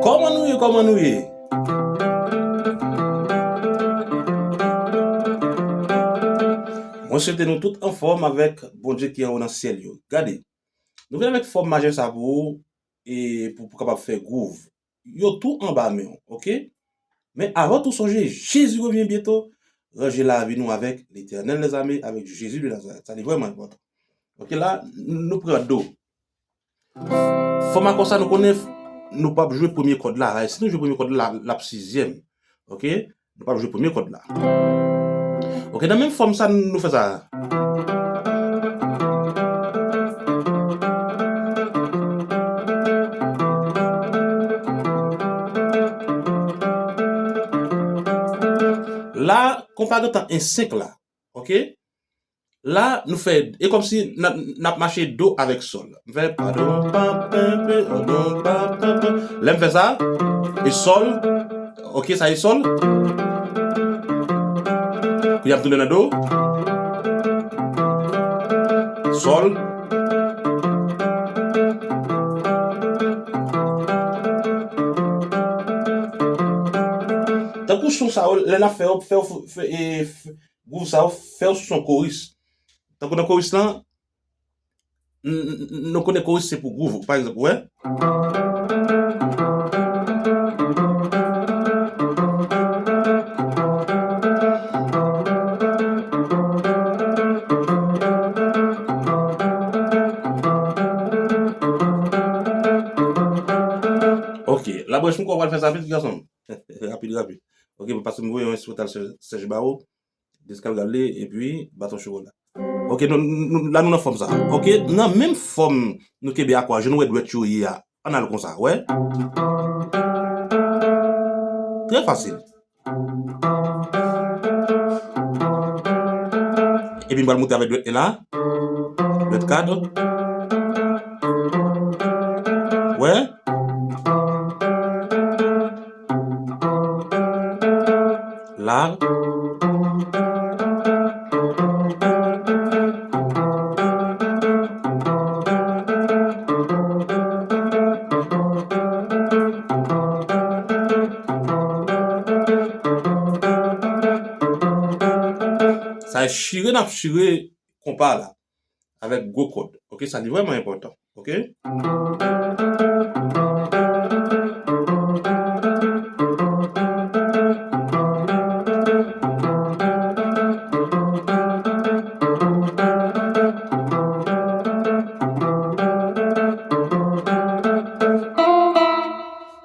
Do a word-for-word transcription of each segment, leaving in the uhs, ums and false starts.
Kòman nou ye, kòman nou ye? Mwen swete nou tout anfòm avèk Bondye ki anwo nan syèl yo. Gade, nou vin avèk fòm majè sa pou ou, e pou, pou kapab fè gwouv. Yo tou anba men w, oke? Men avan tou, sonje, Jezi revyen byento. Ranje lavi nou avèk Letènèl dèzame, avèk Jezi de Nazarèt. Sa li vrèman enpòtan. Oke, la, n-, nou pran do. Fòm akò sa, nou konnen f-, nou p ap jwe premye kòd la. Si nou jwe premye kòd la, l ap sizyèm. Oke? Nou p ap jwe premye kòd la. Oke, nan menm fòm sa, nou fè sa. La, konpa gentan en senk la. Oke? La, nou fè, e kòmsi n ap, n ap mache do avèk sòl. M fè pa do, pa, pe, pe, o, do, pa, pe, pe. Lè m fè sa, e sòl. Oke, sa e sòl. Kounye a m tounen nan do. Sòl. Tankou son sa yo, lè n ap fè yo, fè yo, fè, e, f-, gwouv sa yo, fè yo sou son koris. Tankou nan koris lan, n-, n-, n-, nou konnen koris se pou gwouv, pa egzanp, ou wè? Ok, Labranche, m kwè w pral fè sa vit, gason m. Rapid, rapid. Ok, paske m voye yon enstrimantal Serge, Serge Barreau. Diskalgale, epi baton chokola. Ok, nou, nou, la nou nan fòm sa. Ok, nan menm fòm nou kenbe akò a, jan nou wè dwèt yo ye a. Ann al konsa, wè. Trè fasil. Epi m pral moute avèk dwèt en la. Dwèt kat. Wè. La. Sa e chire n ap chire konpa la avèk gwo kòd. Ok, sa li vrèman enpòtan. Ok?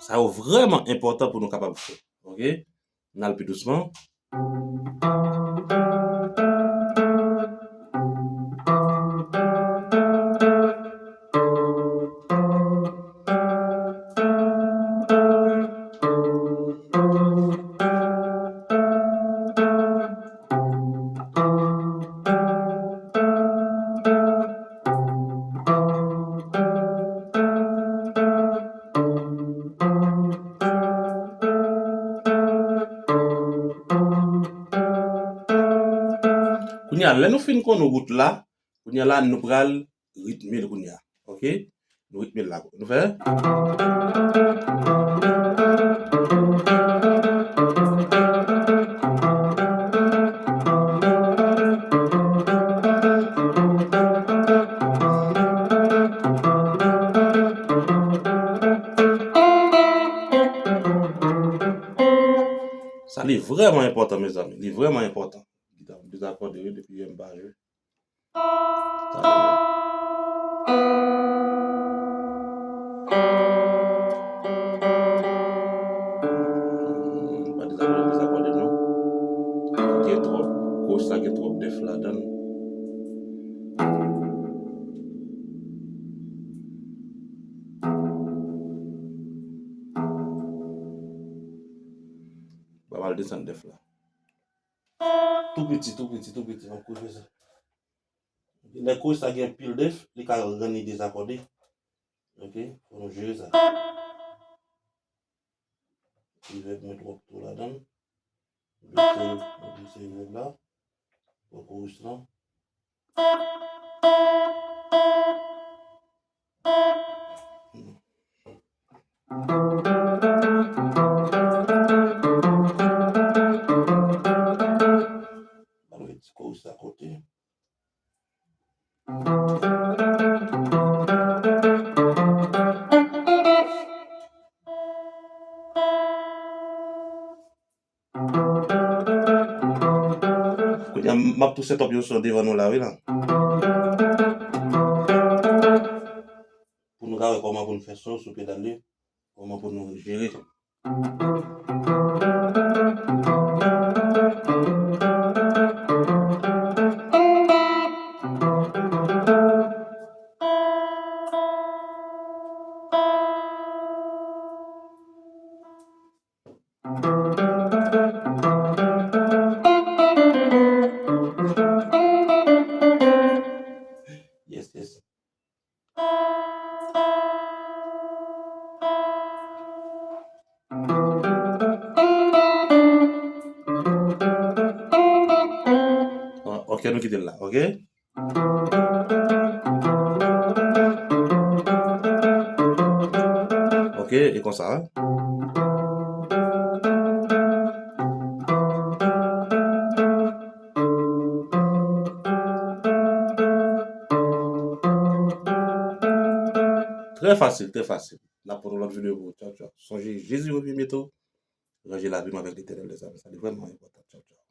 Sa yo vrèman enpòtan pou nou kapab fè. Ok? N al pi dousman. Kounye a, lè nou fin konnen wout la, kounye a la, nou pral ritme l kounye a. Ok? Nou ritme l la. Nou fè. Sa li vrèman enpòtan, mezanmi. Li vrèman enpòtan. Gita m dezakòde, wi, depi yè m pa jwe. Sa vle di. Hmm, pa dezakòde, dezakòde non. Gen twòp, koris la gen twòp dèf ladan l. Ba m al desann dèf la. Tou piti, tou piti, tou piti, m ap koupe sa. Lè koris la gen pil dèf, li ka rann li dezakòde. Ok, fò nou jere sa. Ti vèb mwen twòp tou ladan l. Glise, glise vèb la. Pran koris lan. Hmm. Ba nou ti koris la kote. Kounye a, m ap tou set up yon son devan nou la, wi, la. Pou nou ka wè kòman pou nou fè son sou pedal li, kòman pou nou jere. Yes, yes. Ah, ok, nou kite l la, ok? Ok, e konsa. Trè fasil, trè fasil. N ap pran yon lòt videyo pou ou. Tchaw, tchaw. Sonje, Jezi revyen byento. Ranje lavi nou avèk Letènèl, lèzanmi. Sa li vrèman enpòtan. Tchaw, tchaw.